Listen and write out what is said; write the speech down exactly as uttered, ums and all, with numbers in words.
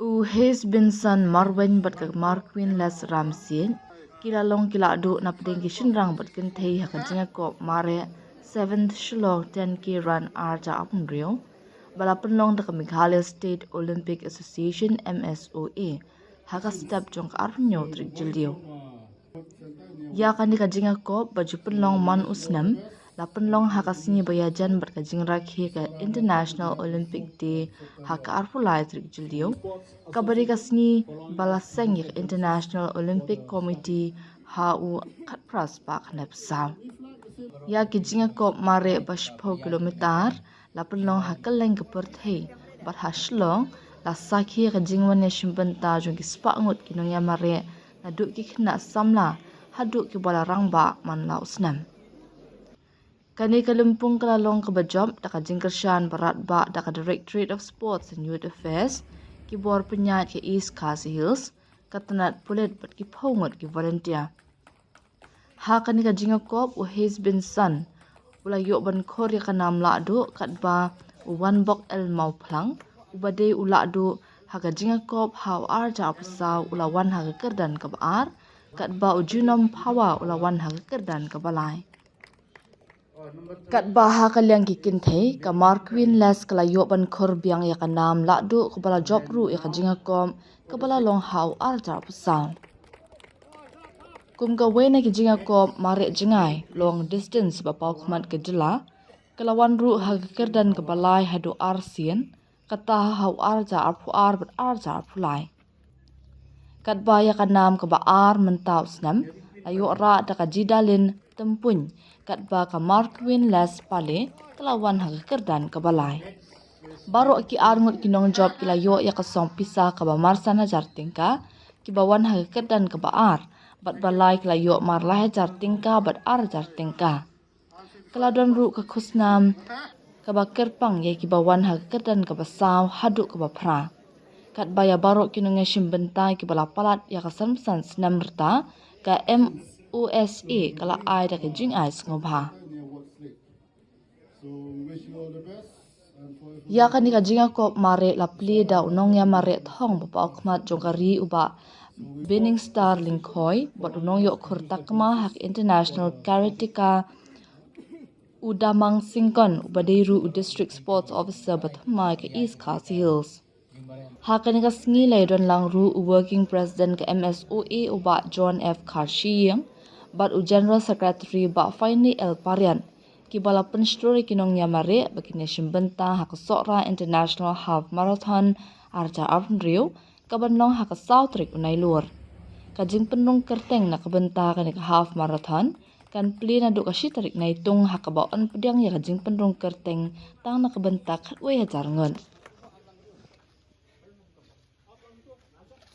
U Hayes Benson Marwein bad ka Marqueen Les Ramsey ki la long ki la duh na pdeng ki shynrang bad kynthei ha ka jingïakop mareh seventh Shillong ten K Run ar hajar arphew hynriew ba la pynlong da ka Meghalaya State Olympic Association, M S O A, ha ka step jong ka arphew hynñiew tarik Jylliew. Ïa kane ka jingïakop ba ju pynlong man u snem la pynlong ha ka sngi ba ïajan bad ka jingrakhe ka International Olympic Day ha ka arphew lai tarik Jylliew, kaba dei ka sngi ba la seng ïa ka International Olympic Committee ha u khatphra spah khyndai phew saw. Ïa ki jingïakop mareh ba shiphew kilometer la pynlong ha kylleng ka pyrthei bad ha Shillong la sakhi ka jingwan ïashim bynta jong ki spah ngut ki nongïamareh naduh ki khynnah samla haduh kiba la rangbah man la u snem. Kane ka lympung ka la long kaba jop da ka jingkyrshan ba radbah da ka Directorate of Sports and Youth Affairs, ki bor pynïaid ka East Khasi Hills, ka tnat pulit bad ki phew ngut ki volunteer. Ha kane ka jingïakop u Hayes Benson u la ïoh ban khur ïa ka nam lahduh katba u Wanbok L Mawphlang uba dei u lahduh ha ka jingïakop ha u ar hajar arphew saw u la wan ha ka kyrdan kaba ar, katba u Junom Phawa u la wan ha ka kyrdan kaba lai. Katba ha ka liang ki kynthei, ka Marqueen Les ka la ïoh ban khur biang ïa ka nam lahduh kaba la jop ruh ïa ka jingïakop kaba la long ha u ar hajar arphew saw. Kum kawei na ki jingïakop mareh jngai long distance ba paw khmat ka jylla, ka la wan ruh ha ka kyrdan kaba lai haduh ar sien, kata ha u ar hajar arphew ar bad ar hajar arphew lai. Katba ïa ka nam kaba ar mynta u snem la ïoh rah da ka Jidalin Tympuiñ, katba ka Marqueen Les Pale ka la wan ha ka kyrdan kaba lai. Baroh ki ar ngut ki nongjop ki la ïoh ïa ka song pisa kaba mar san hajar tyngka, kiba wan ha ka kyrdan kaba ar, bad ba lai ki la ïoh mar lai hajar tyngka bad ar hajar tyngka. Ka la don ruh ka khusnam kaba kyrpang ïa kiba wan ha ka kyrdan kaba saw haduh kaba phra. Katba ïa baroh ki nongïashim bynta kiba la palat ïa ka san phew san snem rta, ka M O S A ka la ai da ka jingai sngewbha. Ïa kane ka jingïakop mareh la plie da u nongïamareh thong ba paw khmat jong ka ri u Bah Binningstar Lyngkhoi bad u nongïoh khur takma ha ka International Karateka u Damang Syngkon uba dei ruh u District Sports Officer ba thymmai ka East Khasi Hills. Ha kane ka sngi la ïadon lang ruh u Working President ka M S O A u Bah John F Kharshiing bad u General Secretary Bah Finely L Pariat, kiba la pynshlur ïa ki nongïamareh ba kin ïashim bynta ha ka Sohra International Half Marathon ar hajar arphew hynriew, kaban long ha ka saw tarik u Nailur. Ka jingpynrung kyrteng na ka bynta kane ka Half Marathon kan plie naduh ka shi tarik Naitung, ha kaba yn pdiang ïa ka jingpynrung kyrteng tang na ka bynta khatwei hajar ngut.